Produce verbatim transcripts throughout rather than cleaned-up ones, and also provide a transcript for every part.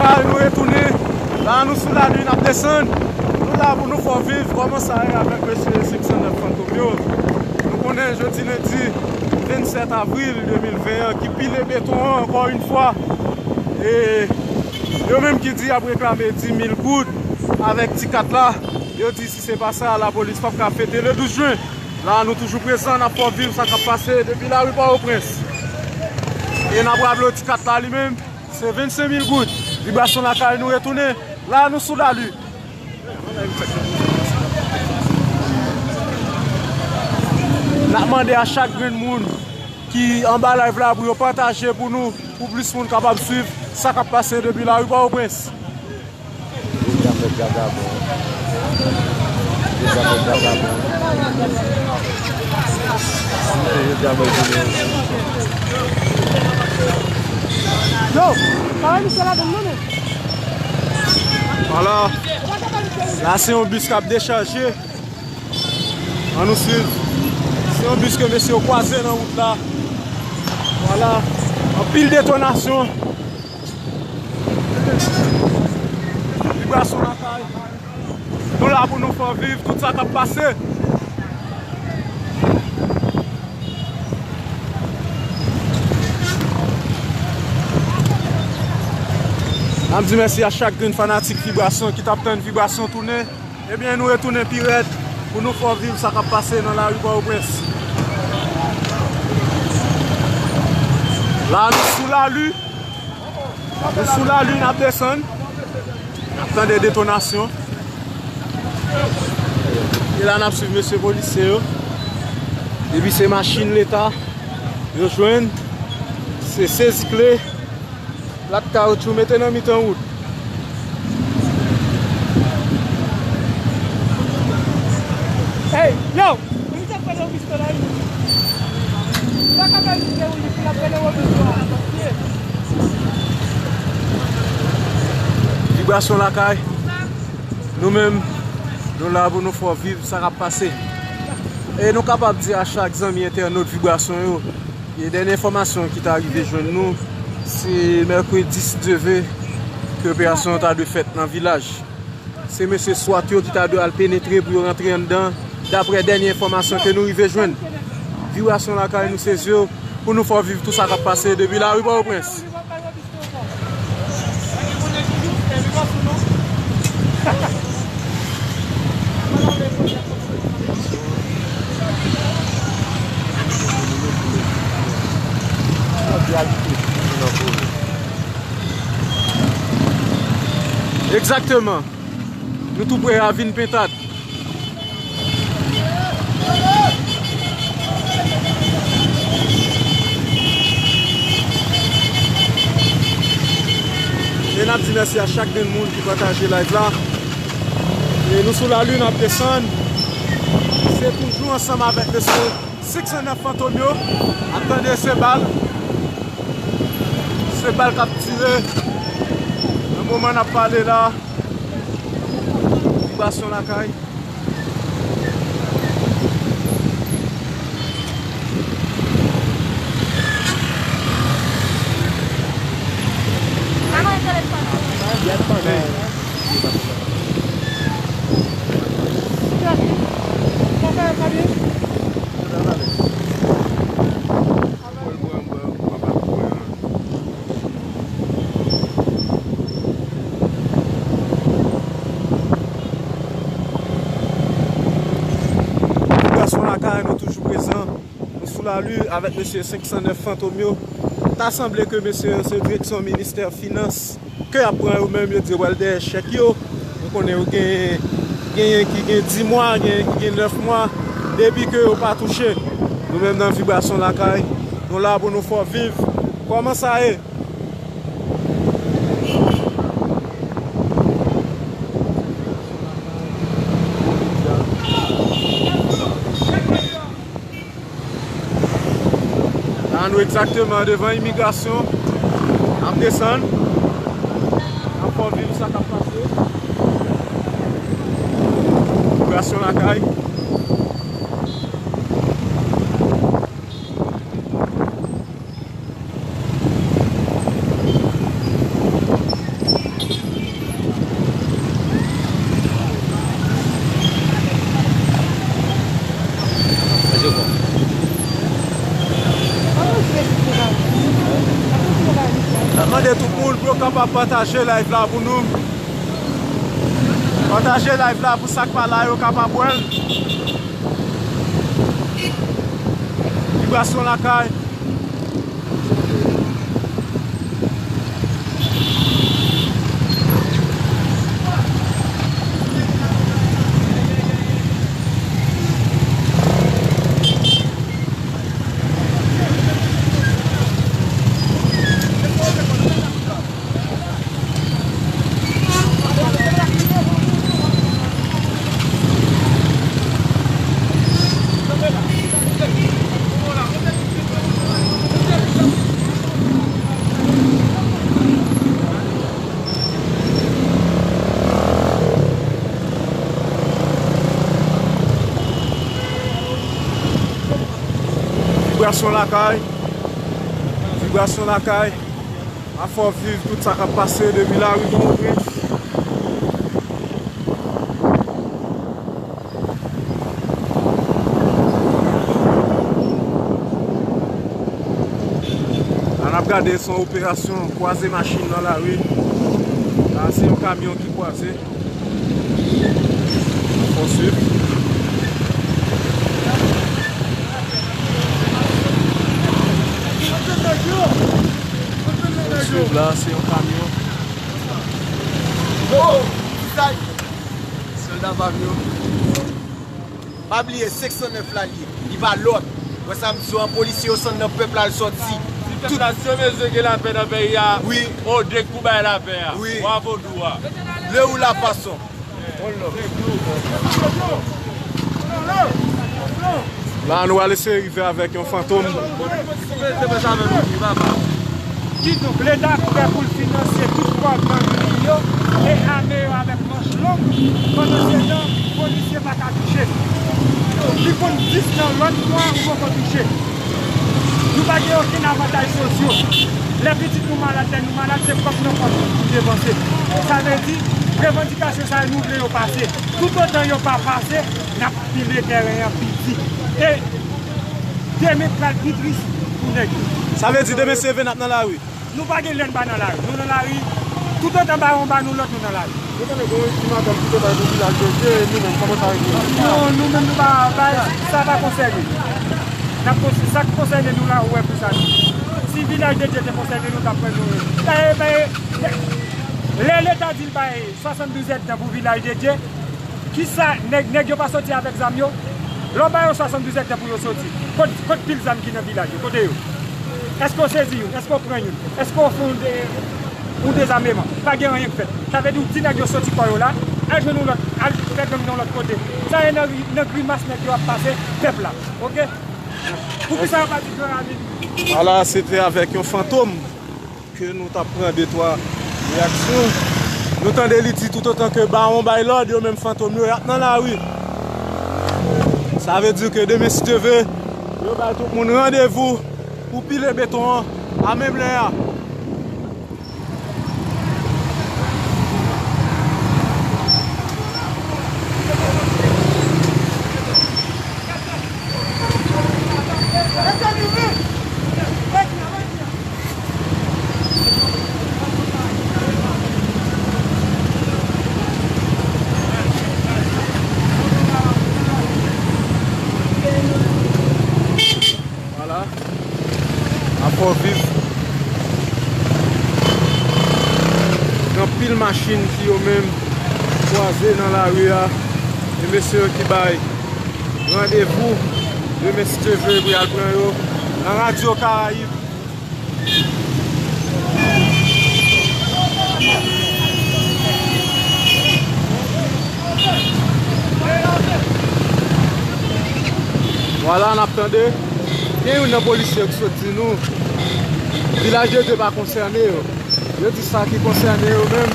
Ay, nou retounen. La, nou sou lali, n ap desann. Nou la pou nou fè w viv kòman sa ye avèk mesye senk san nèf Fantom yo. Nou konnen jodi lendi vennsèt avril de mil ven an, ki pile beton an ankò yon fwa. E yo menm ki di y ap reklame dis mil goud avèk ti kat la. Yo di si se pa sa, lapolis p ap ka fete le douz jen. La, nou toujou prezan, n ap fè w viv sa k ap pase depi lari Pòtoprens. E n ap raple w, ti kat la li menm, se vennsenk mil goud. Vibrasyon Lakay, nou retounen. La, nou sou lali. N ap mande a chak grenn moun ki anba live la pou yo pataje pou nou, pou plis moun kapab swiv sa k ap pase depi lari Pòtoprens. Deja fè vagabon. Deja fè vagabon. Deja fè vagabon. Yo, pa wè misye ladann non, men. Vwala. La, se yon bis k ap dechaje. Ann nou swiv. Se yon bis ke mesye yo kwaze nan wout la. Vwala. Anpil detonasyon. Vibrasyon Lakay. Nou la pou nou fè w viv tout sa k ap pase. N ap di mèsi a chak grenn fanatik Vibrasyon ki t ap tann Vibrasyon tounen. Ebyen, nou retounen pi rèd pou nou fè w viv sa k ap pase nan lari Pòtoprens. La, nou sou lali. Nou sou lali, n ap desann. N ap tande detonasyon. E la, n ap swiv mesye polisye yo. Epi se machin leta yo jwenn. Se sezi kle. Plat kawotchou mete nan mitan wout. Hey, yo! Misye pran yon pistolè, wi. Sa ka fè misye wi, pou l ap pran yon pistolè. Vibrasyon Lakay. Nou menm, nou la pou nou fè w viv sa k ap pase. E nou kapab di a chak zanmi entènot Vibrasyon yo, e dènye enfòmasyon ki ta rive jwenn nou, se mèkredi, si Dye vle, ke operasyon an ta dwe fèt nan vilaj. Se mesye swat yo ki ta dwe al penetre pou yo rantre anndan, daprè dènye enfòmasyon ke nou rive jwenn. Vibrasyon Lakay, nou sezi w pou nou fè w viv tout sa k ap pase depi lari Pòtoprens. Egzakteman. Nou tou pre ravin Pentad. E n ap di mèsi a chak grenn moun ki pataje live la. E nou sou lali, n ap desann. Se toujou ansanm avèk mesye senk san nèf Fantom yo. Ap tande se bal. Se bal k ap tire. Nan moman n ap pale la, Vibrasyon Lakay. Vibrasyon Lakay, nou toujou prezan. Nou sou lali avèk mesye senk san nèf Fantom yo. Ta sanble ke mesye yo se direksyon ministè finans. Ke y ap pran yo menm, yo di yo pral dèyè chèk yo. Nou konnen yo gen, genyen ki gen dis mwa, genyen ki gen nèf mwa, depi ke yo pa touche. Nou menm nan Vibrasyon Lakay, nou la pou nou fè w viv kòman sa ye. La, nou egzakteman devan imigrasyon. N ap desann. N ap fè w viv sa k ap pase. Imigrasyon Lakay. Pou yo kapab pataje live la pou nou. Pataje live la pou sa k pa la yo kapab wè l. Vibrasyon lakay. Vibrasyon lakay. Vibrasyon lakay. A fò viv tout sa k ap pase depi lari Pòtoprens. La n ap gade, se yon operasyon kwaze machin nan lari. La se yon kamyon ki kwaze. Fò swiv. Fò swiv la, se yon kamyon. Sòlda pa m yo. Pa bliye, senk san nèf la l ye. Li pa lòt. Wè sa m di w an, polisye yo sann nan pèp la al sòti. Tout nasyon bezwen gen lapè nan peyi a. Wi. Odèk pou bay lapè a. Wi. Wa vodou a. Le ou la fason. La nou al eseye rive avèk yon fantom. Kidonk, Leta prè pou l finanse tout kò gang li yo e ame yo avèk manch long, pandansetan, polisye pa ka touche. Li konn dis nan lòt mwa, ou poko touche. Nou pa gen okenn avantaj sosyo. Lè pitit nou malad, lè nou malad, se kòb nan pòch nou pou depanse. Sa vle di, revandikasyon sa yo, nou vle yo pase. Toutotan yo pa pase, n ap pile tèren an pi di. E demen pral pi tris pou nèg yo. Sa vle di demen se leve n ap nan lari. Nou pa gen lè n pa nan lari. Nou nan lari. Toutotan bawon ba nou lòd, nou nan lari. Nou konnen gen yon ultimatum ki te bay pou Vilaj de Dye, e nou menm, kòman sa rive? Non, nou menm, nou pa, pa, sa pa konsène nou. N ap konse-, sa k konsène nou la, ou wè pou sa nou. Si Vilaj de Dye te konsène nou, t ap pran nou. Dayè, bay, lè Leta di l bay swasanndouz èdtan pou Vilaj de Dye, kisa, nèg, nèg yo pa soti avèk zam yo? Lè w ba yo swasanndouz èdtan pou yo soti, kot, kot pil zam ki nan vilaj yo? Kote yo? Èske w sezi youn? Èske w pran youn? Èske w fè yon de-, yon dezameman? Pa gen anyen k fèt. Sa vle di w di nèg yo soti kò yo la, al jwenn yon lòt, al fè gang nan yon lòt kote. Sa e nan ri-, nan grimas nèg yo ap pase pèp la. Oke? Poukisa yo pa di Gran Ravin? Ala, se te avèk yon fantom ke nou t ap pran de twa reyaksyon. Nou tande li di toutotan ke bawon bay lòd, yo menm fantom yo, y ap nan lari. Sa vle di ke demen, si Dye vle, yo bay tout moun randevou pou pile beton an a menm lè a. Vwala. A fò viv. Gen anpil machin ki yo menm kwaze nan lari a. E mesye yo ki bay randevou demen, si Dye vle, pou y al pran yo nan Radyo Karayib. Vwala, n ap tande. Gen youn nan polisye ki sot di nou, Vilaj de Dye pa konsène yo. Yo di sa ki konsène yo menm,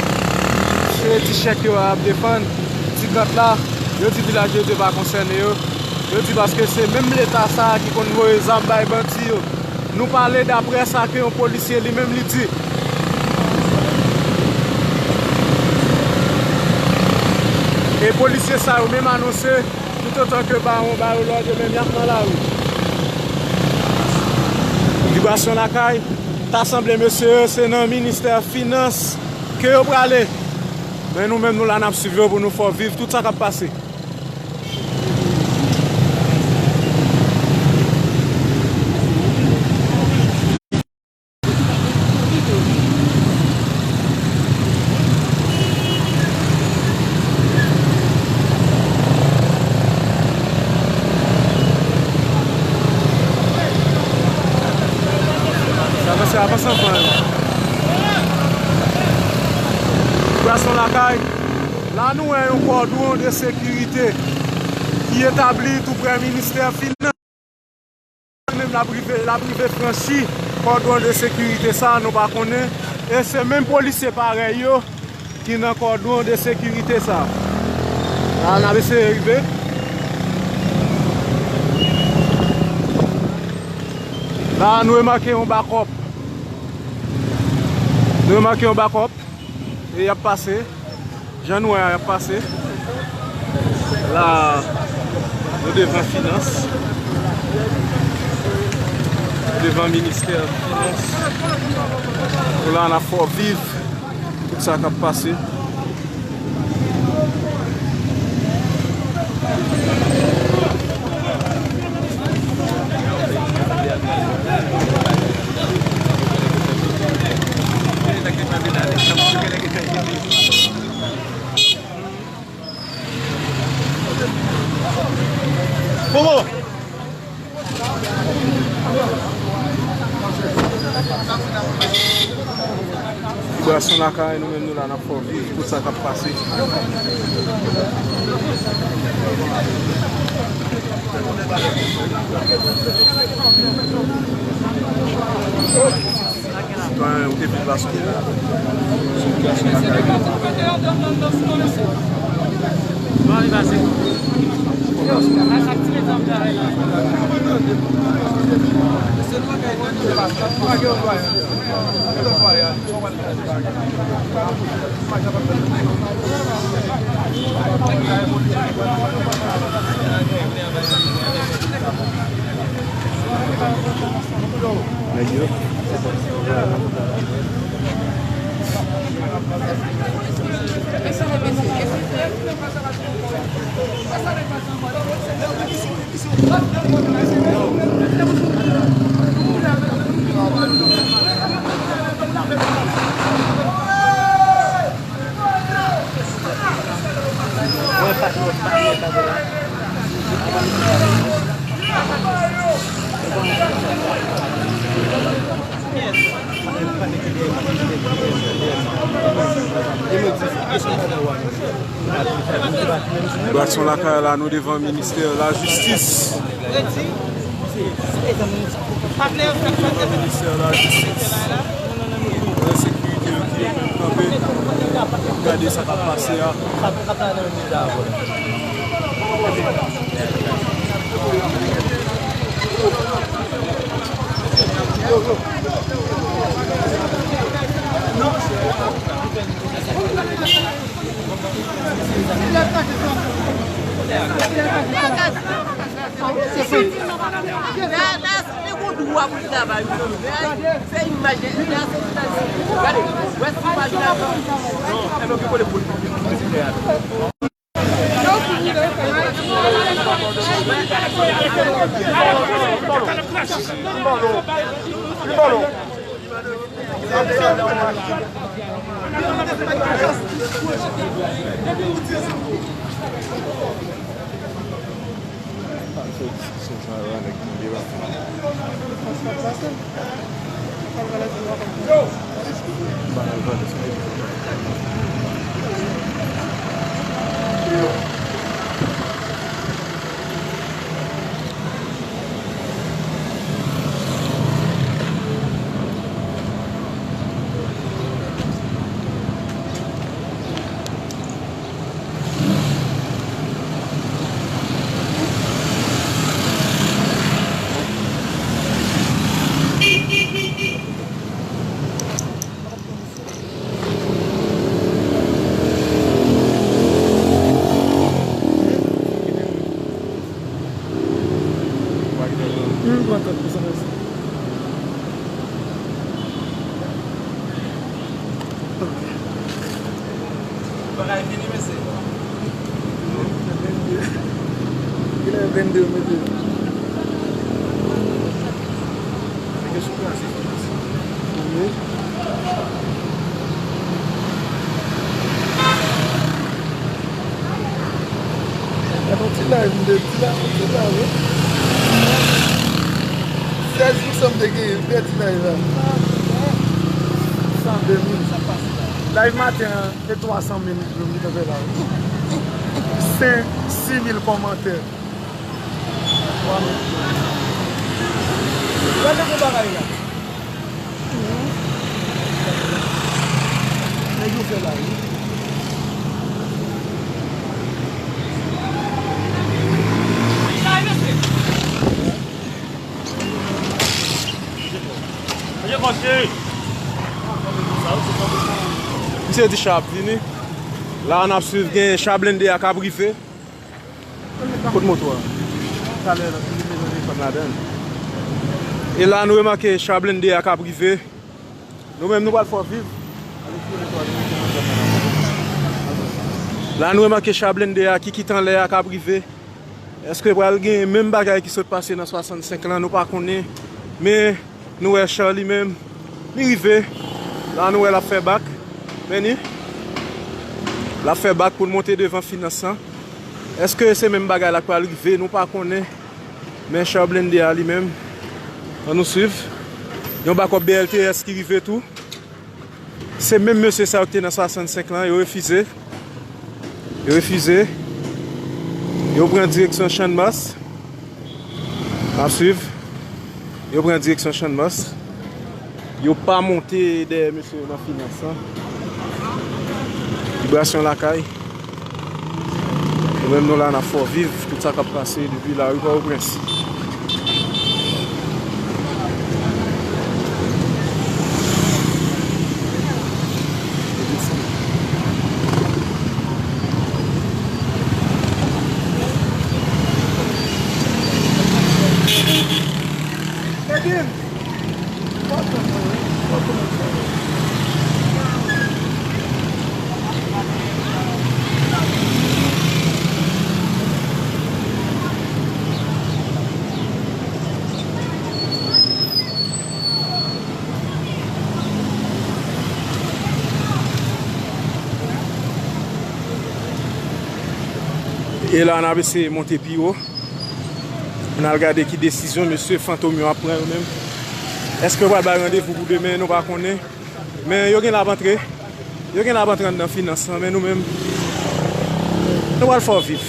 se ti chèk yo y ap defann, ti kant la. Yo di Vilaj de Dye pa konsène yo. Yo di paske se menm Leta sa a ki konn voye zam bay bandi yo. Nou pale daprè sa ke yon polisye li menm li di. E polisye sa yo menm anonse, toutotan ke bawon ba yo lòd, yo menm y ap nan lari. Vibrasyon lakay. Ta sanble mesye yo se nan ministè finans ke yo prale. Men nou menm nou la n ap swiv yo pou nou fè w viv tout sa k ap pase. Sa mesye avanse anfan yo. Gason lakay, la nou wè yon kòdon de sekirite ki etabli tou prè ministè finans. Menm l ap rive, l ap rive franchi kòdon de sekirite sa, nou pa konnen. E se menm polisye parèy yo ki nan kòdon de sekirite sa. La, n ap eseye rive. La, nou remake yon bakòp. Nou remake yon bakòp. E y ap pase. Jan nou wè a, y ap pase. La, nou devan finans. Devan ministè finans. Nou la, n ap fè w viv tout sa k ap pase. Bobo! Vibwasyon lakay nou menm nou la n ap fè w viv tout sa k ap pase. Sitwayen ou te vin plas ou. Sitiyasyon lakay nou. Nèg yo. Vibwasyon lakay la, nou devan ministè lajistis. Ministè lajistis. Ensekirite yo ki yo menm kanpe. Gade sa k ap pase a. Yo mete. Nèg yo sou plase. Wi. Gade yon ti live, m te di la, yon ti live, wi. Sèz jou san m te genyen, m pèdi live la. San de mil. Live maten an, se twa san mil moun ki t ap fè la, wi. Senk, sis mil kòmantè. Gade yon bagay la. Nèg yo fè la, wi. Misye di cha ap vini. La, n ap swiv, gen cha blende a k ap rive. Kot moto a? Talè, l ap vin mete telefòn ladan l. E la, nou remake cha blende a k ap rive. Nou menm, nou pral fè w viv. La, nou remake cha blende a ki kite anlè a k ap rive. Èske pral gen menm bagay ki sot pase nan swasannsenk lan? Nou pa konnen. Men, nou wè cha li menm, li rive. La, nou wè l ap fè bak. Men ni, l ap fè bak pou l monte devan finans lan. Èske se menm bagay la k pral rive? Nou pa konnen. Men cha blende a li menm, ann nou swiv. Yon bakòp B L T S ki rive tou. Se menm mesye sa yo ki te nan swasannsenk lan, yo refize. Yo refize. Yo pran direksyon Channmas. N ap swiv. Yo pran direksyon Channmas. Yo pa monte dèyè mesye yo nan finans lan. Vibrasyon lakay. Nou menm nou la, n ap fè w viv tout sa k ap pase depi lari Pòtoprens. E la, n ap eseye monte pi wo. N al gade ki desizyon mesye Fantom yo ap pran yo menm. Èske yo pral bay randevou pou demen? Nou pa konnen. Men yo gen l ap antre. Yo gen l ap antre anndan finans lan, men nou menm, nou pral fè w viv.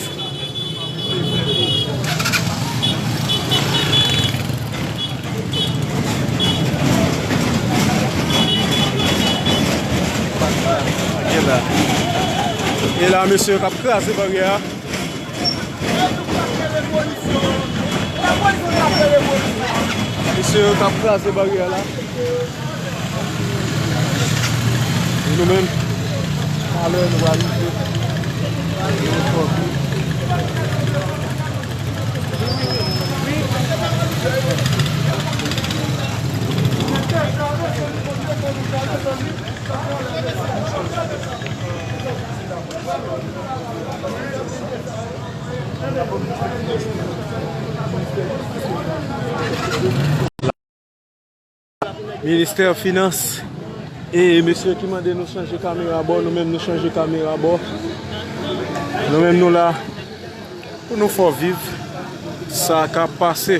E la, e la, mesye yo k ap kraze baryè a. Mesye yo k ap kraze baryè la. E nou menm, talè nou pral rive. Ministè Finans, e mesye ki mande nou chanje kamera bò, nou menm nou chanje kamera bò. Nou menm nou la pou nou fè w viv sa k ap pase.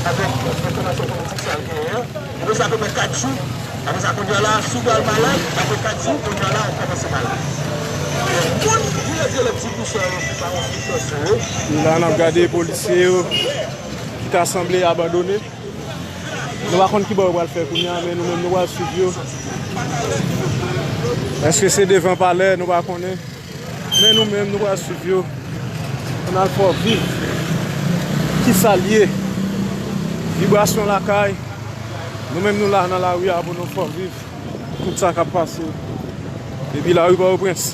Avèk enfòmasyon politik sa l genyen an, apre sa, apre kat jou, apre sa, kounye a la, si w pral malad, apre kat jou, kounye a la, w kòmanse malad. Bon, moun ki lè di lè ti kouche yo, ki pa yon ti chans yo. La, n ap gade polisye yo ki ta sanble abandone. Nou pa konn ki bò yo pral fè kounye a, men nou menm nou pral swiv yo. Èske se devan palè? Nou pa konnen. Men nou menm, nou pral swiv yo. Ann al fè w viv. Salye. Vibrasyon lakay. Nou menm nou la nan lari a pou nou fè viv tout sa k ap pase depi lari Pòtoprens.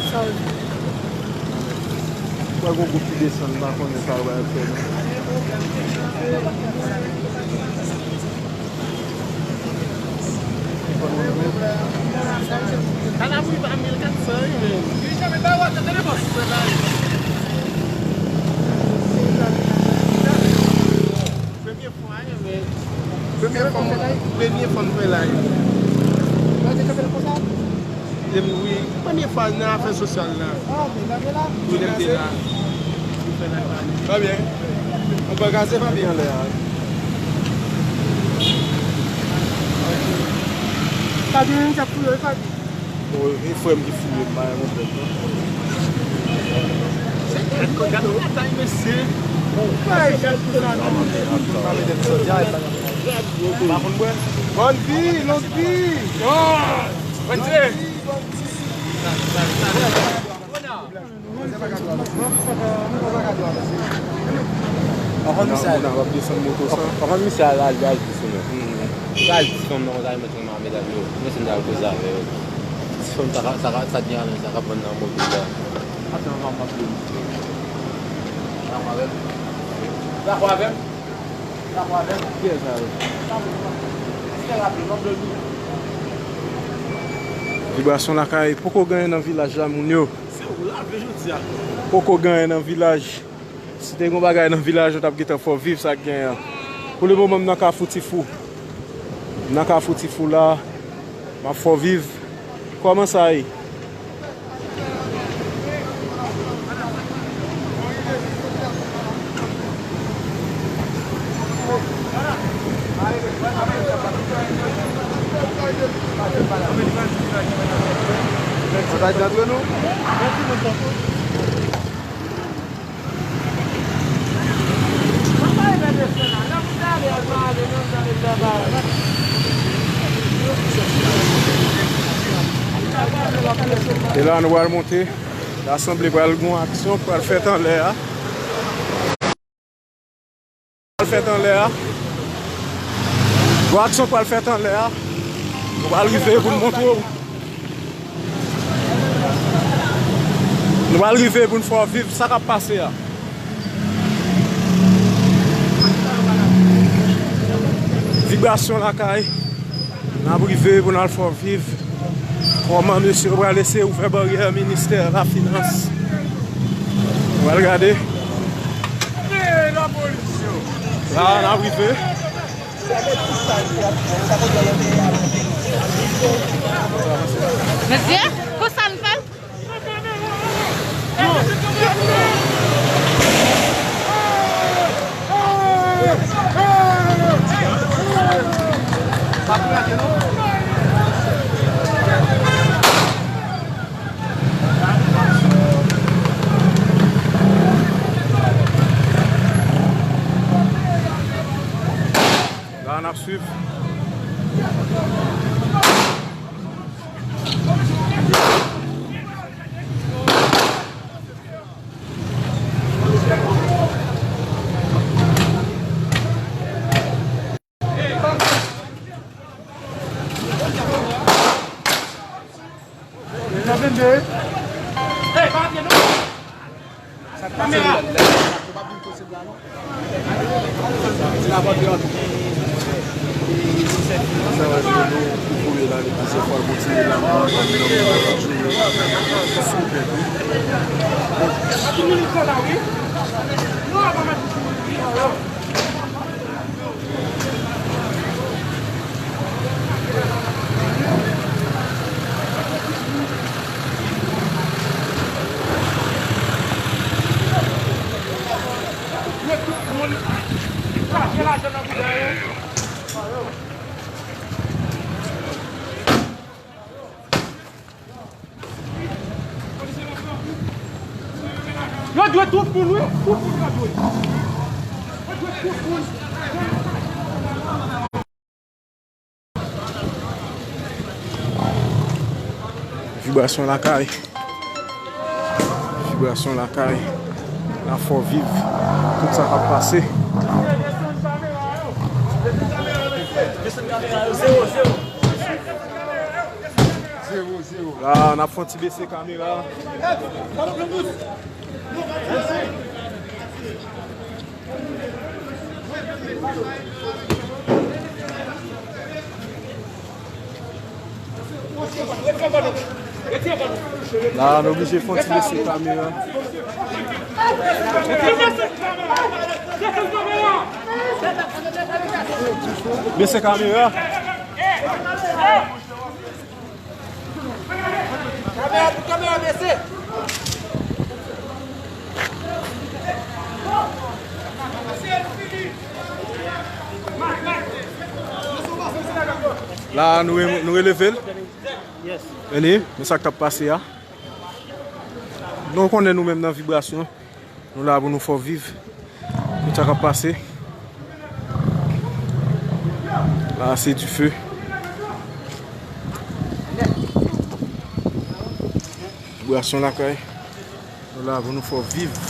Sa w di? Pral gon gwoup ki desann, m pa konnen sa yo pral fè non. Kanapri pa mil kat san wi, men. Premye fwa, men. Premye fwa, premye fwa m fè live. Mwen te kanpe l konsa? Wi, premye fwa nan afè sosyal la. Ah, ok, lè m te la. Wi, lè m te la. Ou fè live la. Trè byen. Ou pa gaze pa byen anlè a. Fabi menm k ap fouye, Fabi. Bon, e frè m ki fouye m, pa yon pwoblèm non. Gade yon batay, mesye. Ou pa jwenn pou sa non. Pa konn bwè. Bòn vi, long vi. Bòn vi, bòn vi. Ou konn misye al, al, al di sou mwen. Ou al di fanm nan konsa, mwen, mwen al koze avè yo. Ti fanm sa ka, sa ka, sa gen anlè sa ka pran nan moto la. Dakò avè m? Dakò avè m? Dakò avè m? Kiyès sa yo? Vibrasyon lakay poko genyen nan vilaj la, moun yo. Se ou lave jodi a. Poko genyen nan vilaj. Si te gon bagay nan vilaj, yo t ap gentan fè w viv sa k genyen an. Pou le moman, m nan Kafou Tifou. M nan Kafou Tifou la. M ap fè w viv. Kòman sa ye? Sa ta di antre nou? E la nou pral monte. Rasanble pral gon aksyon pral fèt anlè a. Pral fèt anlè a. Gon aksyon pral fèt anlè a. Nou pral rive pou n montre w. Nou pral rive pou n fè w viv sa k ap pase a. Vibrasyon lakay. N ap rive pou n al fè w viv kòman mesye yo pral eseye ouvè baryè ministè lafinans. Nou pral gade. La, n ap rive. Mesye, konsa n fè l? La, n ap swiv. Sa k pase la, yo pa vin koze la non. Ti lapòt yo antre. Sa va jwe nou pou premye lane plizyè fwa l kontinye la nan nan nan nan sou pèp wi. Bon. Yo dwe tout moun, wi. Tout moun yo dwe. Yo dwe tout moun. Vibrasyon lakay. Vibrasyon lakay. N ap fè w viv tout sa k ap pase. La, n ap fè yon ti bese kamera. La, nou oblije fè yon ti bese kamera. Bese kamera. Kamera, tout kamera bese. La, nou re-, nou releve l. Vini, men sa k t ap pase a. Nou konnen nou menm nan vibrasyon. Nou la pou nou fè w viv tout sa k ap pase. La, se dife. Vibrasyon lakay. Nou la pou nou fè w viv.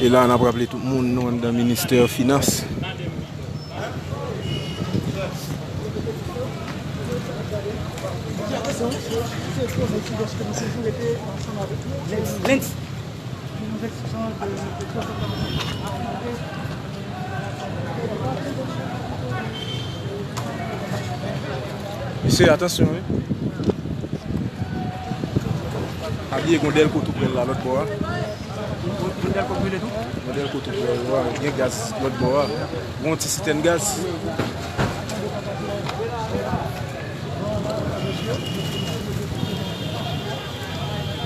E la, n ap raple tout moun, nou anndan ministè finans. Mesye, atansyon, wi. Pa bliye, gen yon dèlko tou prè l la, lòt bò a. Modèl kote w wè, gen gaz lòt bò a. Gen yon ti sitèn gaz.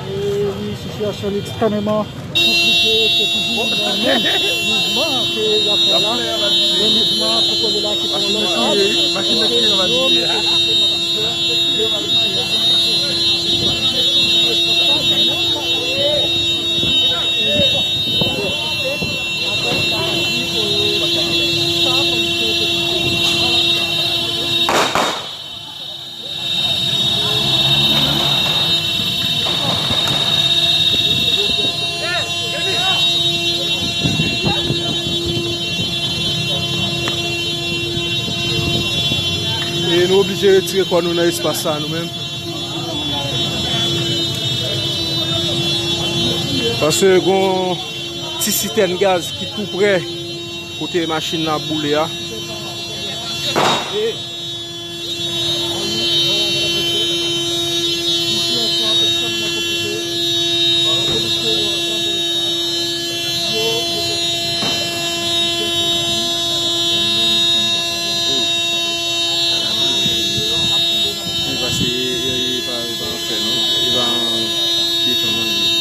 E wi, sitiyasyon li ekstrèmeman konplike, se toujou nan menm mouvman ke y ap fè la. Yon mouvman pou kote la ki pran lòt. Machin nan tire, machin nan tire, va tire. E nou oblije retire kò nou nan espas sa a nou menm. Paske gon ti sitèn gaz ki tou prè kote machin nan ap boule a. Wi, paske e, e, e pa, e pa an fè non, e pa an beton non li ye.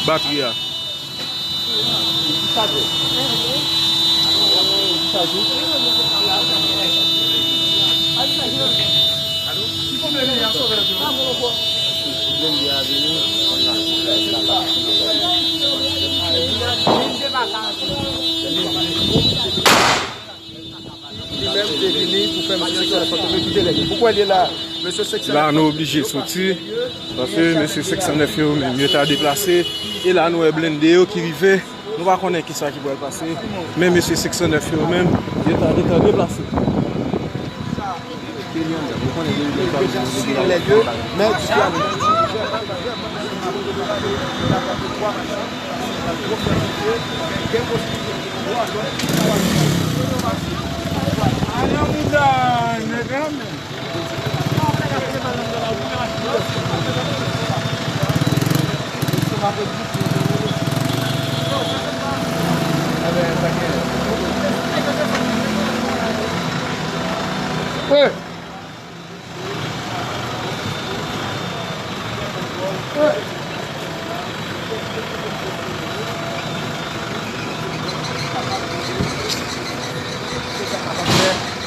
Batri a. Li menm te vini pou fè mesye Seksyon nèf la tonbe, kite lè li. Pou kwè li la, mesye Seksyon nèf la nou oblije soti, paske mesye Seksyon nèf yo menm, yo ta deplase. E la nou wè blende yo ki rive. Nou pa konnen kisa ki pral pase. Men mesye Seksyon nèf yo menm, yo ta gentan deplase. Hey!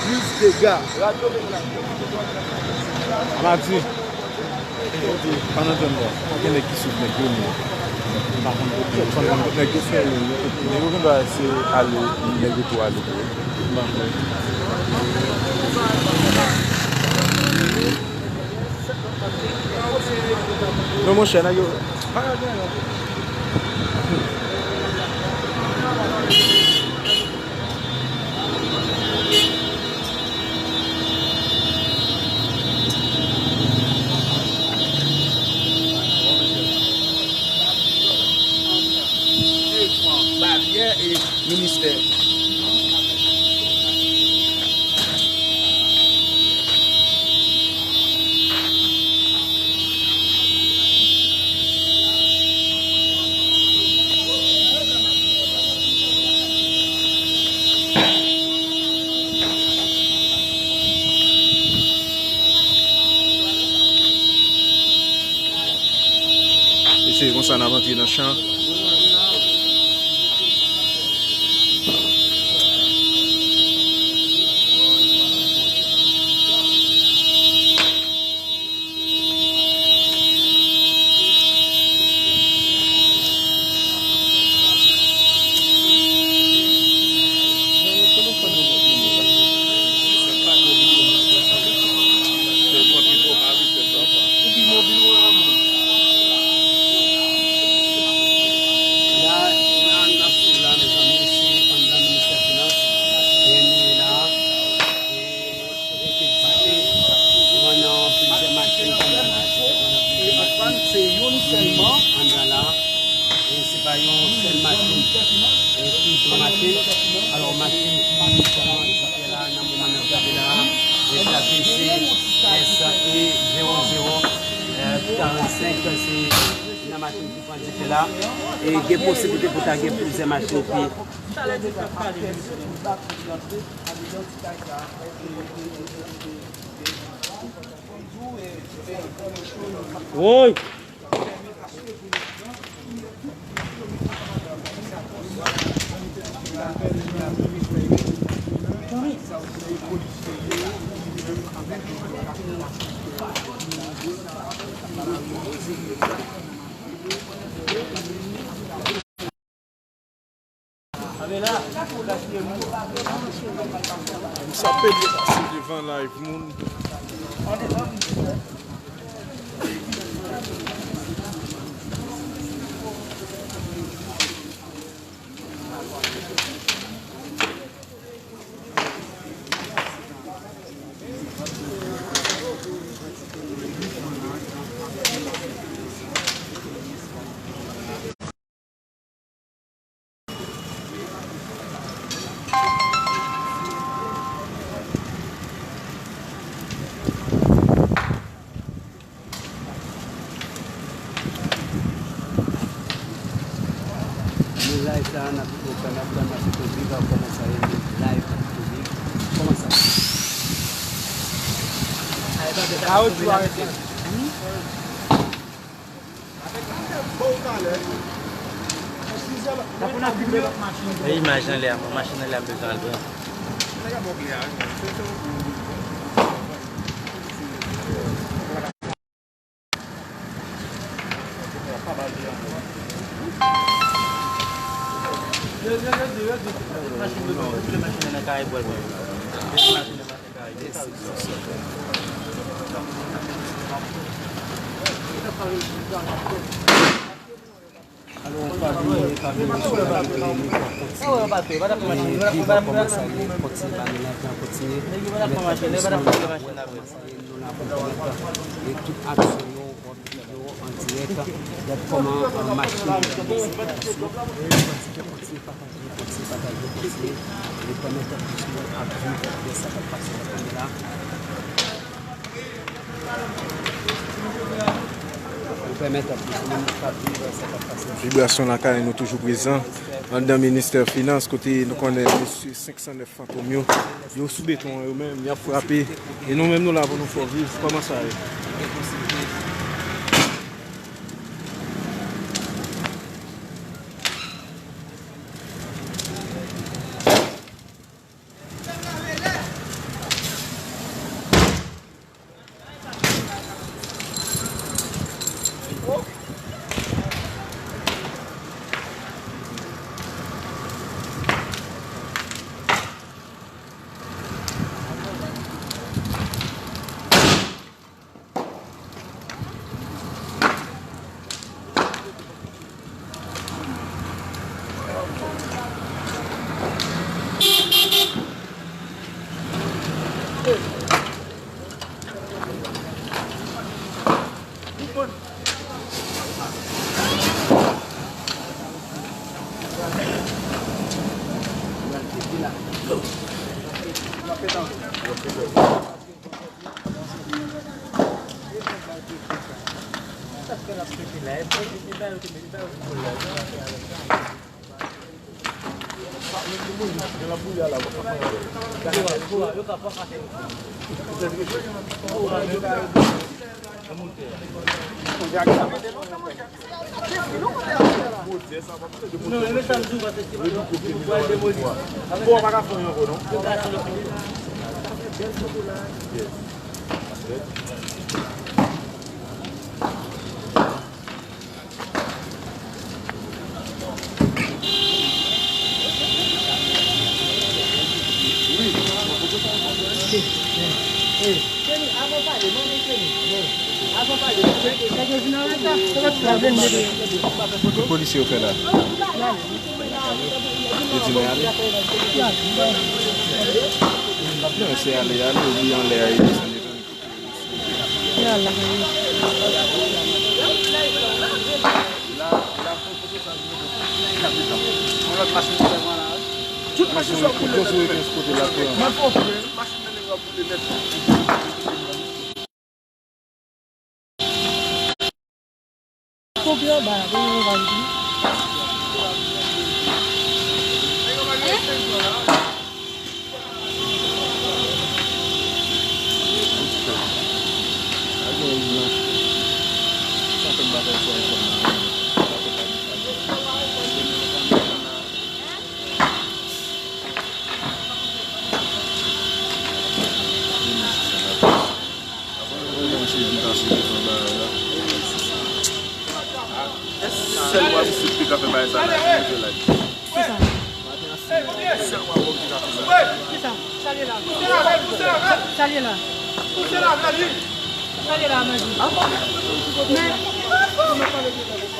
Plis dega. Amadi. Pandan tan nan, gen nèg ki sou nèg yo, men m pa konn kote, m pa konn kote nèg yo fè yo. Nèg yo gen dwa se ale, nèg yo tou ale tou. M pa konn. Men monchè, nèg yo. Baryè e ministè. E se konsa n ap antre nan chan. La, la, n ap swiv la, mezanmi, se anndan ministè finans. E nou ye la. E, Efektivman, pran nan plizyè machin anndan la, se pran nan plizyè machin. Se youn sèlman. Anndan la. E se pa yon sèl machin. E ki pran machin. Alò, machin ki pran dife la, nan moman n ap gade la, e plake se S E zewo zewo, e, karannsenk, se nan machin ki pran dife la. E gen posiblite pou ta gen plizyè machin ki Woy! Sa pede pase devan live moun. Nou live la, n ap, n ap, n ap, n ap, se pou viv ak kòman sa ye, nou live ak piblik. Kòman sa ye? A, yo di w arete. Imaj anlè a, machin anlè a, m bezwen al pran. Kontinye, pa nou la, kontinye. Mèt Frisman, nou la pou pèmèt, e tout aksyon yo, w ap viv yo an dirèk, gad kòman, euh, machin yo nan sèkilasyon. Kontinye, kontinye pataje, kontinye pataje, kontinye, e pèmèt plis moun ap viv de sa k ap pase nan peyi la. Pou pèmèt plis moun k ap viv sa k ap pase. Vibrasyon lakay nou toujou prezan anndan ministè finans, kote nou konnen mesye senk san nèf Fantom yo, yo sou beton an yo menm, y ap frape. E nou menm nou la pou nou fè w viv kòman sa ye. Ki polisye yo fè la? Yo di mwen ale? Non, se ale, ale, ou byen anlè a, e desann devan. Tout machin sa koule nèt. Machin nan nèg la koule nèt. Koube anba, koube anba. Sèl w ap sot te ka fè bagay sa la, se mete like. Kisa? Sèl w ap te ka fè sa. Kisa? Sa l ye la? Sa l ye la? Sa l ye la, mwen di. Men,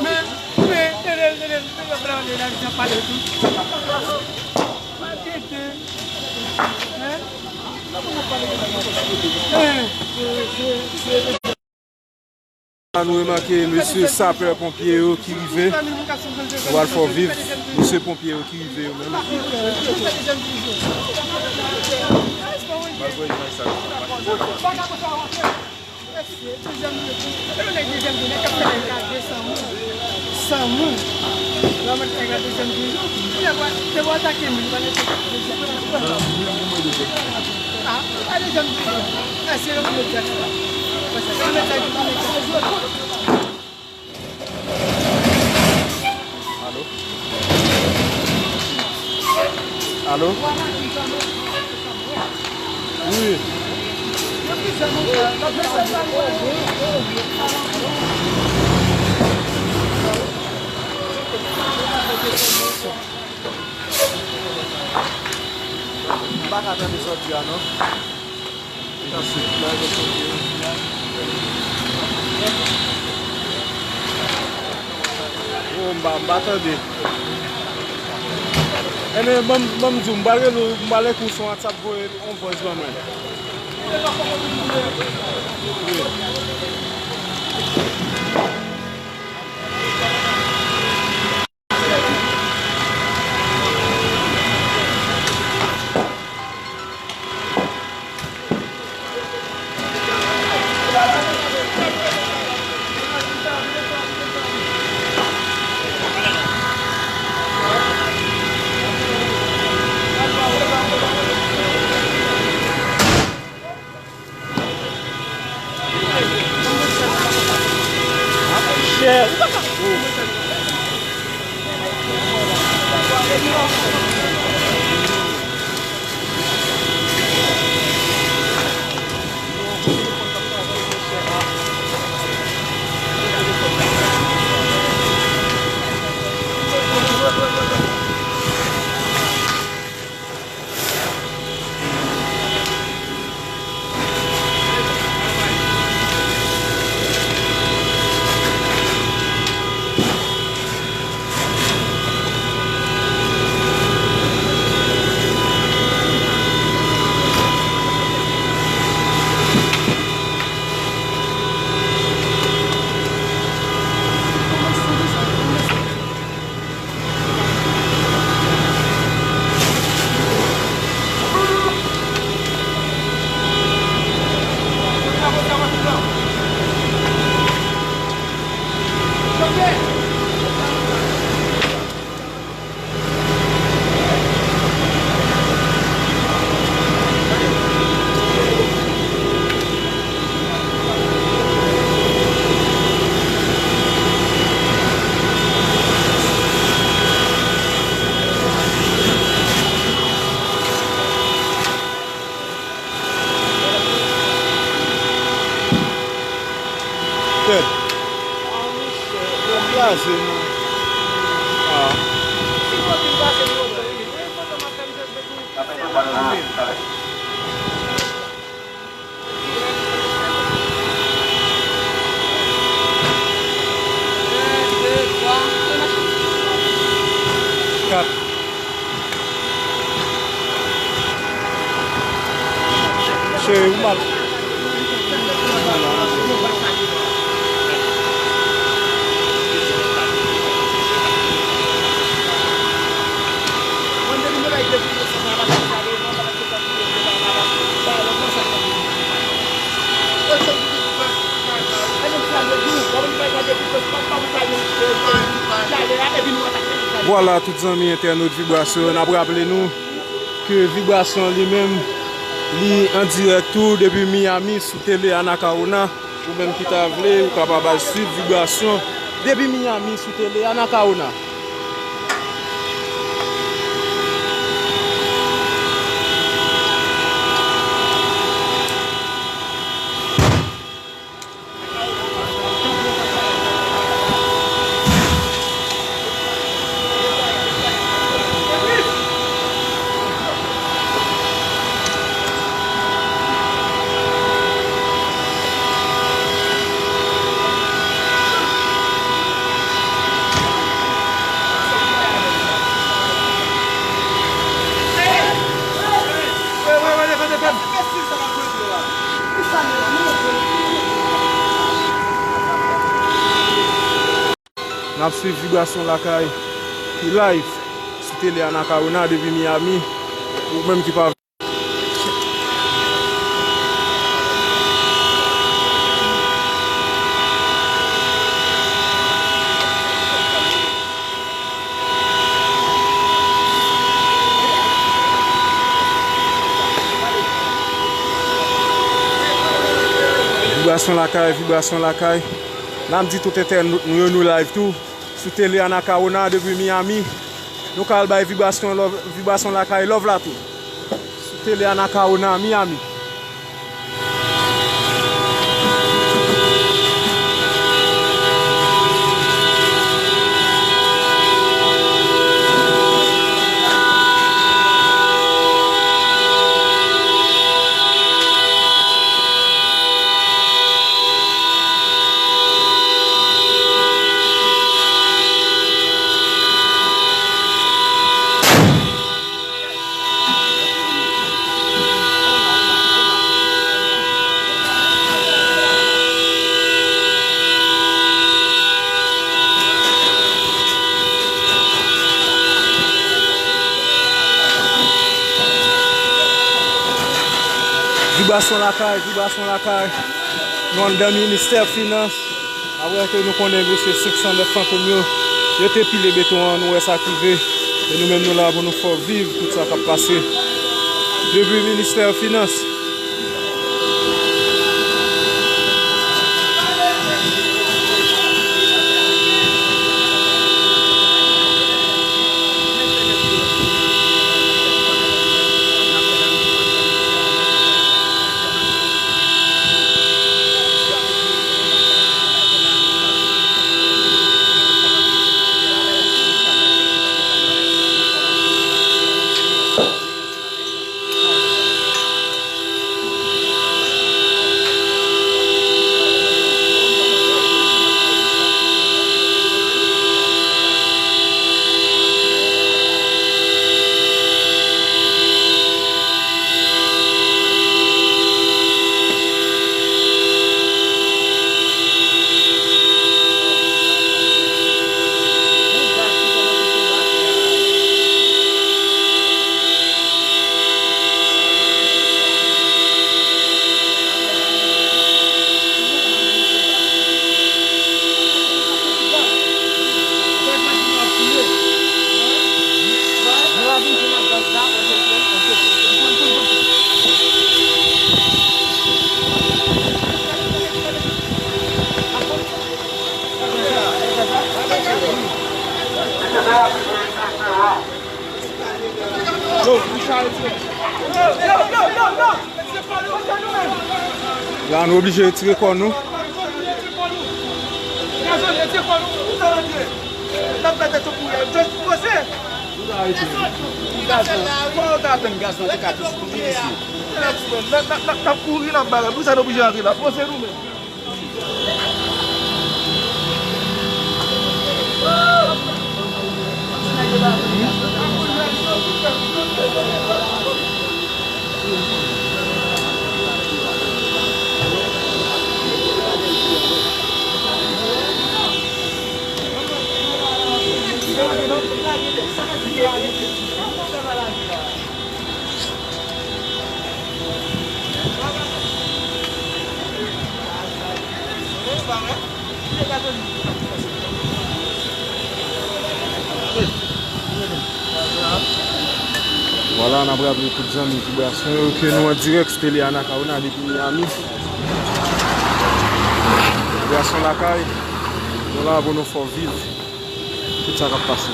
men, men, tande, tande, tande, tande, tande, tande, tande, tande, tande, tande, tande, La nou remake mesye sapè ponpye yo ki rive. Yo pral fè w viv mesye ponpye yo ki rive yo menm. Mesye, dezyèm jou. Depi w nèk dezyèm jou, nèg k ap fè nèg lage san moun. San moun. Lè w mèt nèg la dezyèm jou. Nèg la te atake moun, pa nèg dezyèm. A, pa dezyèm jou. Èske yo mèt nèg la? Paske yo mèt nèg la, nèg la. Alo? Alo? Wi. M pa ka tande sa w di a non. Oh, m pa, m pa tande. Ebyen, ban m, ban m di w, m pral rele w, m pral ekri w sou WhatsApp, voye yon voice ban mwen. Wi. Chè, ou pa ka. Tèt. Yo kraze nou. Ah. Kat. Cheri, ou mal. Vwala, tout zanmi entènot Vibrasyon, n ap raple nou ke Vibrasyon li menm, li an dirèk tou depi Miami sou tele Anacaona. Ou menm ki ta vle, ou kapab al swiv Vibrasyon depi Miami sou tele Anacaona. N ap swiv Vibrasyon Lakay ki live sou tele Anacaona depi Miami. Ou menm ki pa Vibrasyon Lakay, Vibrasyon Lakay. N ap di tout entènot nou yo, nou live tou sou tele Anacaona depi Miami. Nou ka al bay Vibrasyon love, Vibrasyon Lakay love la tou. Sou tele Anacaona Miami. Vibrasyon Lakay, Vibrasyon Lakay. Nou anndan ministè finans. Apre ke nou konnen mesye senk san nèf fantom yo, yo te pile beton an, nou wè sa k rive. E nou menm nou la pou nou fè w viv tout sa k ap pase. Depi ministè finans. La, nou oblije retire kò nou. N ap fè tèt yo kouri. Gaz lan. Kòman yo ta atann gaz lan te ka tou sou kouri isi? N ap, n ap, n ap, n ap kouri, n ap bagay. Poukisa nou oblije antre la? Poze nou menm. Vwala, n ap raple tout zanmi Vibrasyon yo ke nou an dirèk sou tele Anacaona depi Miami. Vibrasyon Lakay, nou la pou nou fè w viv tout sa k ap pase.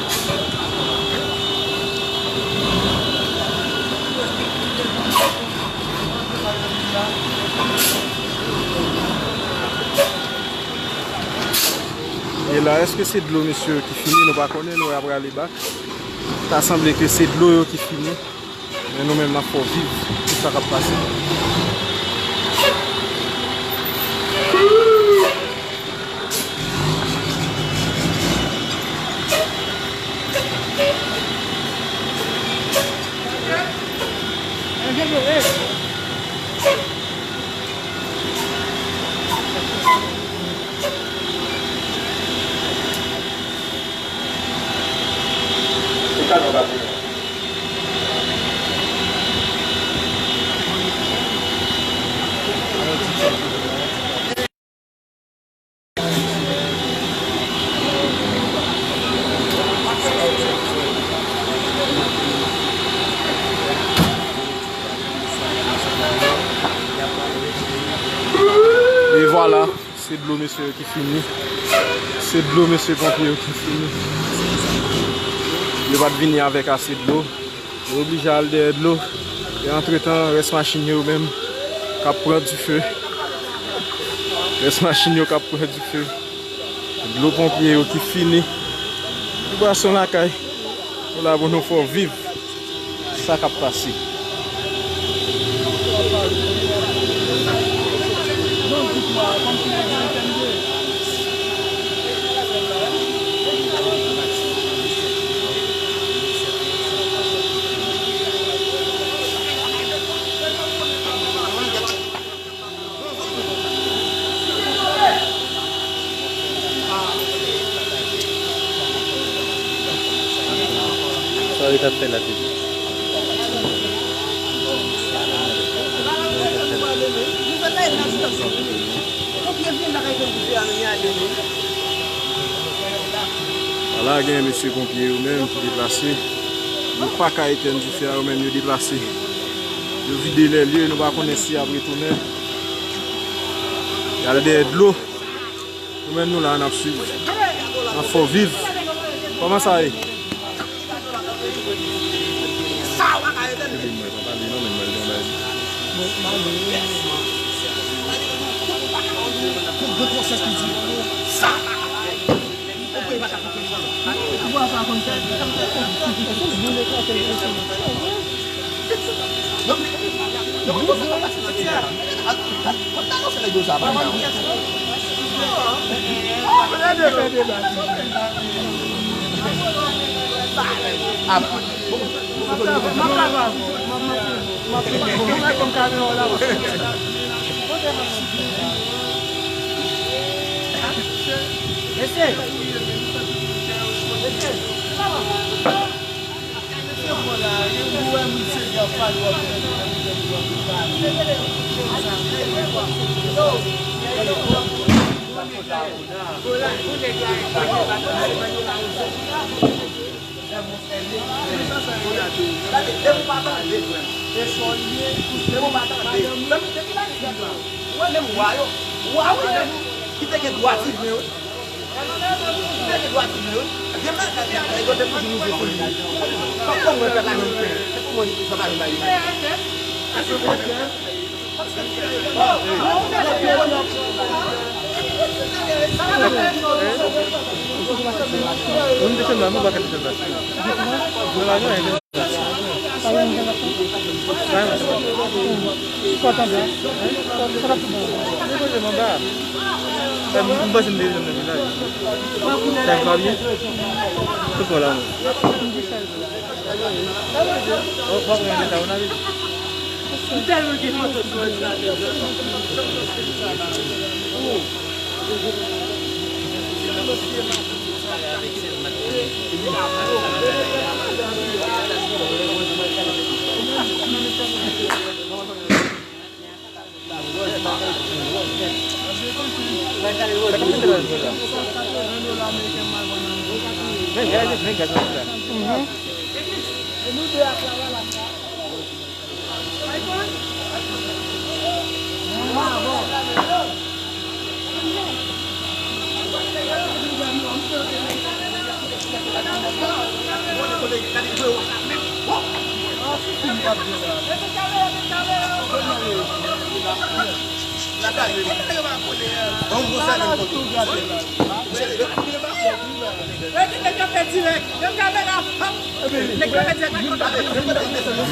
E la, èske se dlo mesye yo ki fini? Nou pa konnen, nou wè apre ale bak. Ta sanble ke se dlo yo ki fini. Men nou menm n ap fè w viv tout sa k ap pase. E vwala, se dlo mesye yo ki fini. Se dlo mesye ponpye yo ki fini. Yo pa t vini avèk ase dlo. Yo oblije al dèyè dlo. E antretan, rès machin yo menm k ap pran dife. Rès machin yo k ap pran dife. Dlo ponpye yo ki fini. Vibwasyon lakay. Nou la pou nou fè w viv sa k ap pase. Sa yo t ap fè la, te di. Ala, gen mesye ponpye yo menm ki deplase. Yo pa ka etèn dife a, yo menm yo deplase. Yo vide lè lye, nou pa konnen si y ap retounen. Y al dèyè dlo. Nou menm nou la, n ap swiv. N ap fè w viv. Kòman sa ye?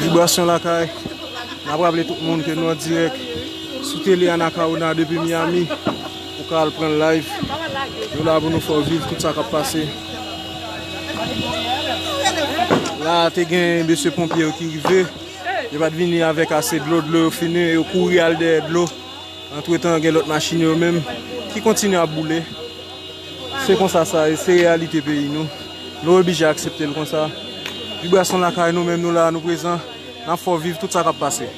Vibwasyon lakay. N ap raple tout moun ke nou an dirèk sou tele Anacaona depi Miami. Ou ka al pran live. Nou la pou nou fè w viv tout sa k ap pase. La, te gen mesye ponpye yo ki rive. Yo pa t vini avèk ase dlo, dlo yo fini, yo kouri al dèyè dlo. Antretan, gen lòt machin yo menm ki kontinye ap boule. Se konsa sa ye, se reyalite peyi nou. Nou oblije aksepte l konsa. Vibrasyon lakay nou menm, nou la, nou prezan. N ap fè w viv tout sa k ap pase.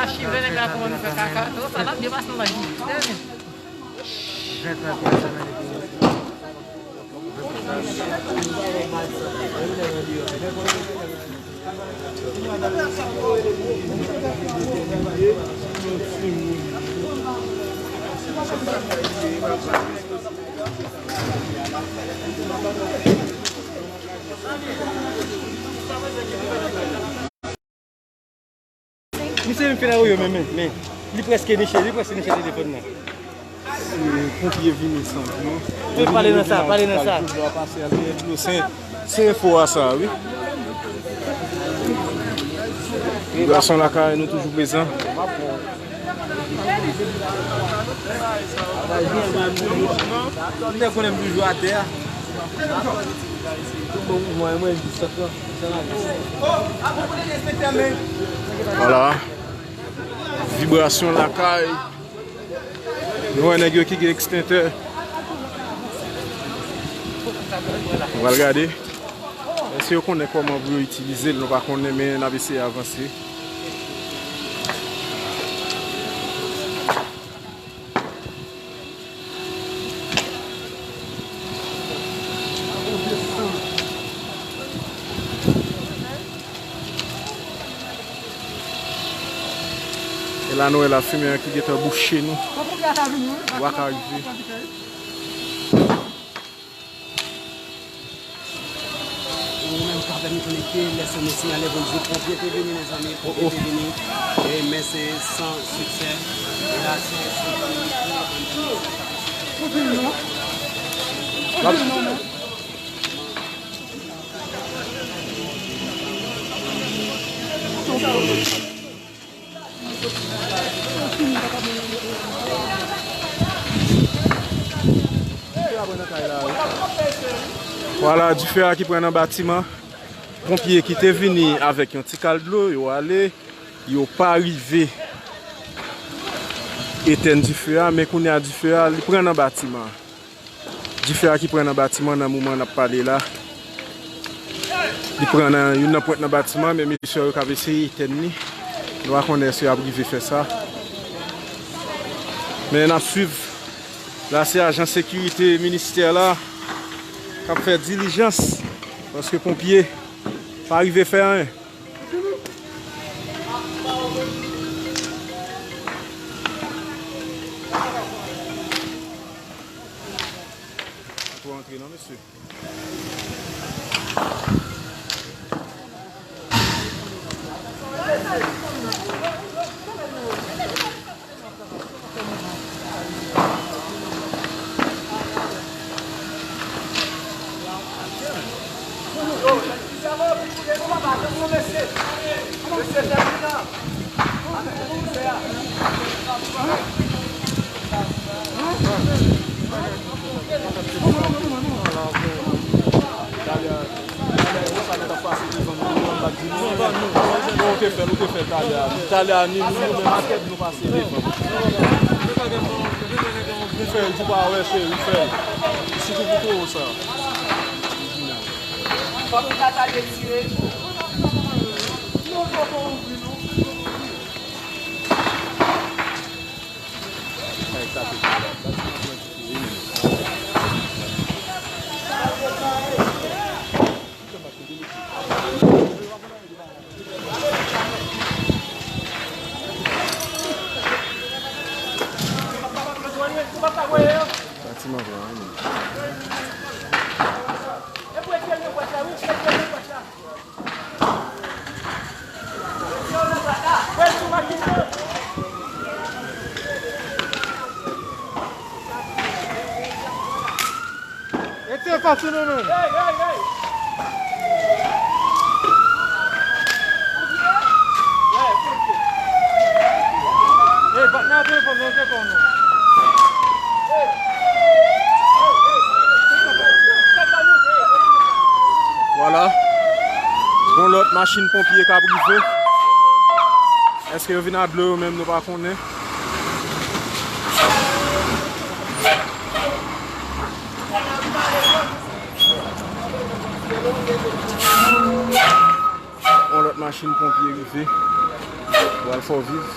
Achive nèg la kòmanse fè kaka. Sa l ap byen pase nan lavi. Misye vin fè nan yo menm, men, men li prèske niche, li prèske niche telefòn nan. Ponpye vini san dlo. Wi, pale nan sa, pale nan sa. Dlo a pase al dèyè dlo. Se, se enfo a sa, wi. Vibration Lakay, nou toujou prezan. Ou te konnen m toujou atè a. Vwala. Vibration Lakay. Nou wè nèg yo ki gen ekstentè. Nou pral gade. Èske yo konnen kòman pou yo itilize l? Nou pa konnen, men n ap eseye avanse. E la nou wè lafimen an ki gentan bouche nou. Wa ka rive. Ou menm k ap vin konekte, lè sonn yo sinyale pou n di ponpye te vini, mezanmi, ponpye te vini. E, men se san siksè. E la, se, se Vwala, dife a ki pran nan batiman. Ponpye ki te vini avèk yon ti kal dlo, yo ale, yo pa rive etèn dife a, men kounye a dife a, li pran nan batiman. Dife a ki pran nan batiman nan moman n ap pale la. Li pran nan youn nan pwent nan batiman, men mesye yo k ap eseye etèn li. Nou pa konnen si y ap rive fè sa. Men n ap swiv. La, se ajan sekirite ministè la k ap fè dilijans, paske ponpye pa rive fè anyen. Pa twò antre non, mesye. Ou te fè l, ou te fè l talè a. Talè a, ni nou, nou menm ak tèt nou pase devan. Ou fè l, di pa wè, cheri, ou fè l. Sitou pou towo sa. Fòk nou ta retire. Batiman pran anyen. Mete fas ou nan men. Ey, patnè, telefòn nan, telefòn nan. Vwala. Gon lòt machin ponpye k ap rive. Èske yo vin ak dlo yo menm, nou pa konnen. Yon lòt machin ponpye rive. Pral fò viv.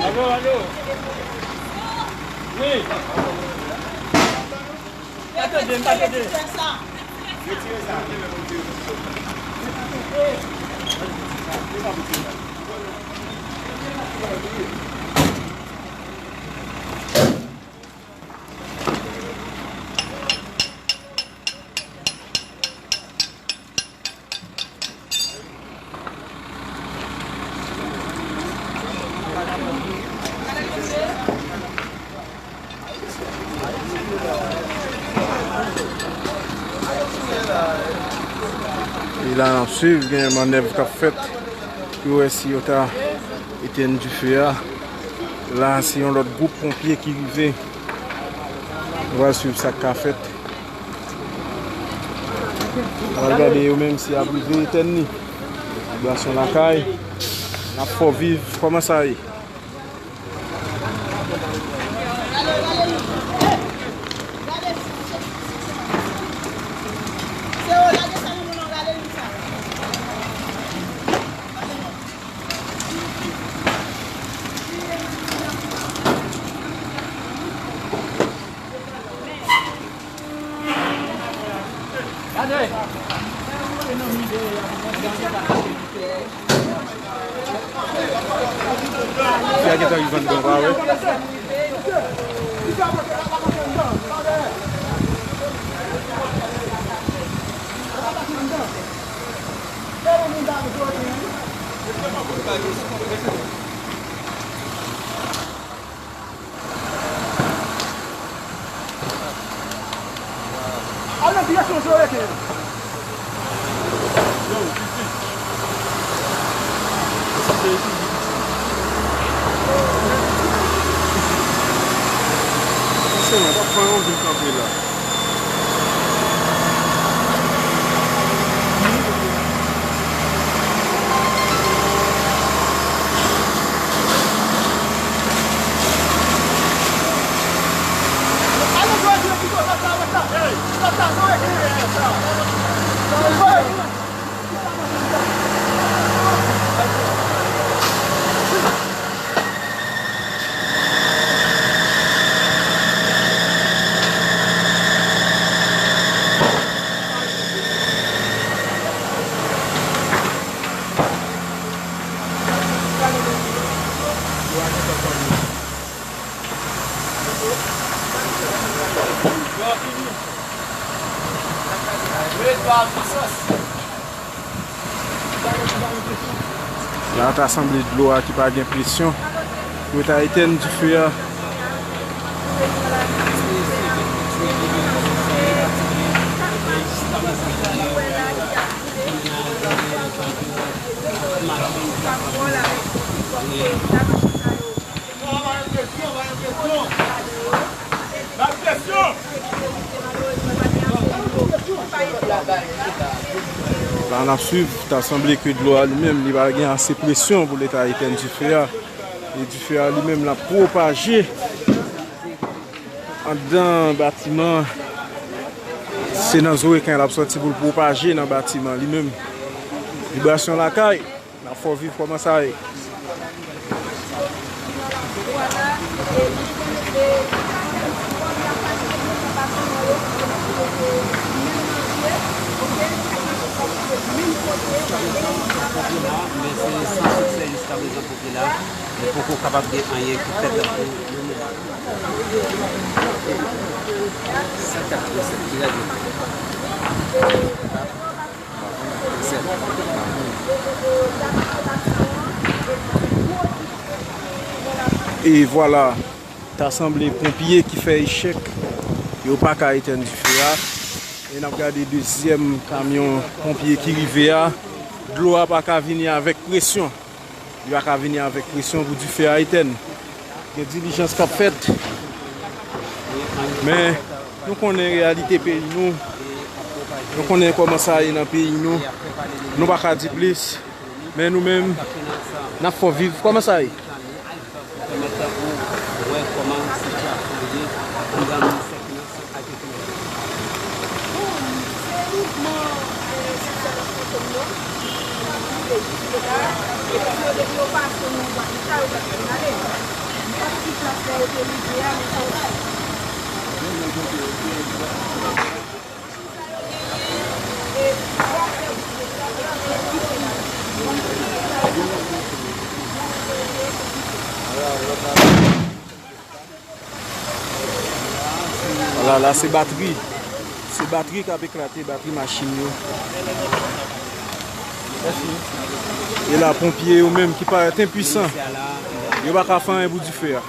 Alo, alo. Wi. Pa tande, pa tande. Retire sa. E la n ap swiv, gen mannèv k ap fèt pou yo wè si yo ta etèn dife a. La, se yon lòt gwoup ponpye ki rive. Nou pral swiv sa k ka fèt. Pral gade yo menm si y ap rive etèn li. Vibwasyon lakay. N ap fè w viv kòman sa ye. Fi a gentan rive anndan, w pa wè? Al nan direksyon Zoe ke. Yo, pitit. Sa se pitit. Sa se mwen, pa pran yon vil kanpe la. La ta sanble dlo a ki pa gen presyon pou yo ta etèn dife a. La n ap swiv, ta sanble ke dlo a li menm, li pa gen ase presyon pou li ta etèn dife a. E dife a li menm, l ap pwopaje anndan batiman an. Se nan zorekan l ap sòti pou l pwopaje nan batiman li menm. Vibrasyon lakay. N ap fè w viv kòman sa ye. Men se san siksè jiskaprezan pou ki la, li poko kapab gen anyen ki fèt pou nou menm. Sa k ap fèt, ki règle. Sèl. E vwala, ta sanble ponpye ki fè echèk, yo pa ka etèn dife a. E n ap gade dezyèm kamyon ponpye ki rive a, dlo a pa ka vini avèk presyon. Li pa ka vini avèk presyon pou dife a etèn. Gen dilijans k ap fèt. Men, nou konnen reyalite peyi nou. Nou konnen kòman sa ye nan peyi nou. Nou pa ka di plis. Men nou menm, n ap fè w viv. Kòman sa ye? Bon, se mouvman, eh, sitiyasyon kote nou, ki rive jis la, epi yo, depi yo pase nan yon bwat, sa yo pa t konn ale. Nenpòt ki plas la yo te rive a, men sa yo pa t. Vwala, la se batri. Se batri k ap eklate, batri machin yo. E la, ponpye yo menm ki parèt enpwisan, yo pa ka fè anyen pou dife a.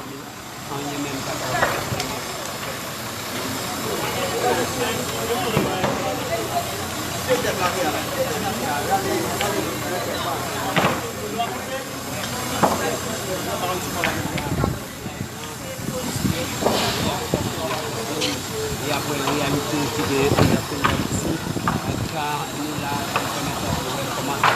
E apre reyalite ki genyen anndan peyi Ayiti, ka nou la pou pèmèt nou wè kòman sa.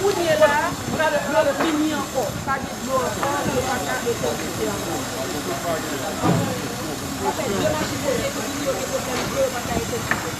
Kounye la, yo fini ankò. Pa gen dlo ankò, yo pa ka etèn dife ankò. Sa fè de machin pompe ki vini, yo gen pwoblèm dlo, yo pa ka etèn dife.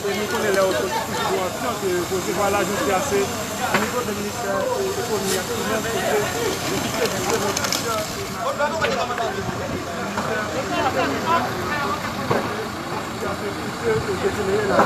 E nou konnen lè yo soti sou sitiyasyon ke yo resevwa lajan, se ase o nivo de ministè ekonomi ak finans, kote yo kite dispozisyon e sitiyasyon ki dejenere la.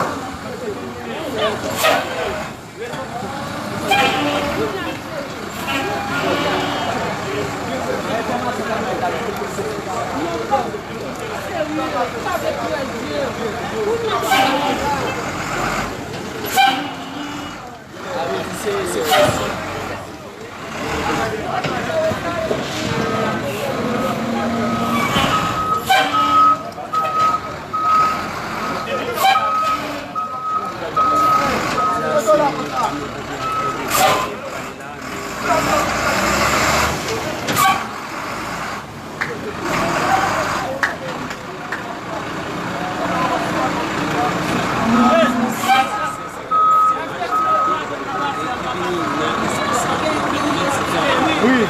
Wi.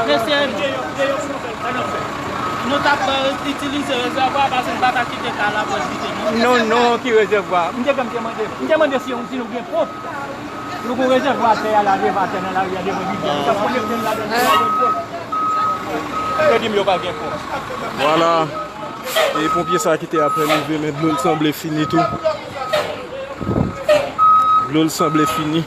Mesye, nou t ap, eh, itilize rezèvwa a, paske n pa ta kite kay la pou l kite nou. Non, non, ki rezèvwa? M te, m te mande, m te mande si, si nou gen ponp. Nou gon rezèvwa atè a la, devan atè nan lari a, devan rivyè. Nou t ap konekte l ladan, nou pa gen ponp. Yo di m yo pa gen ponp. Vwala. E ponpye sa ki te apèn rive, men dlo l sanble fini tou. Dlo l sanble fini.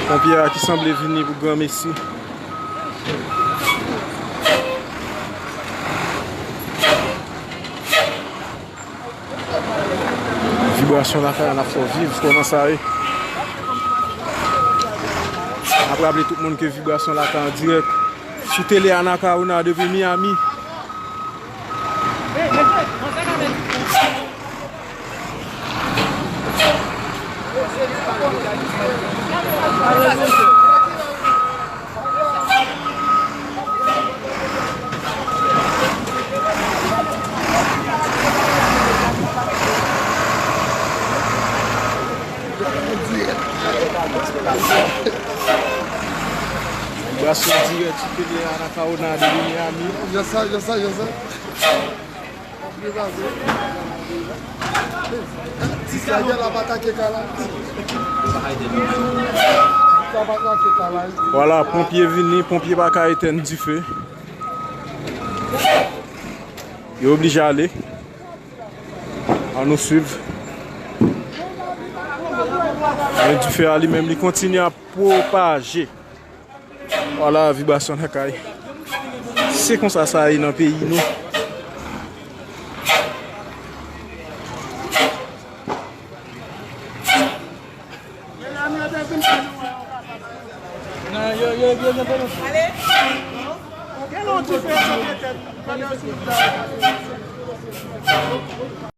Ponpye a ki sanble vini pou granmesi. Vibrasyon lakay la, n ap fè w viv kòman sa ye. Raple tout moun ke Vibrasyon la ka an dirèk sou tele Anacaona depi Miami. Vibrasyon dirèk sou tele Anacaona depi Miami. Jan sa, jan sa, jan sa. Ti sa gen la pa atake kay la. Sa pa atake kay la. Vwala, ponpye vini, ponpye pa ka etèn dife. Yo oblije ale. Ann nou swiv. Men dife a li menm, li kontinye ap pwopaje. Vwala, Vibrasyon lakay. Se konsa sa ye nan peyi nou.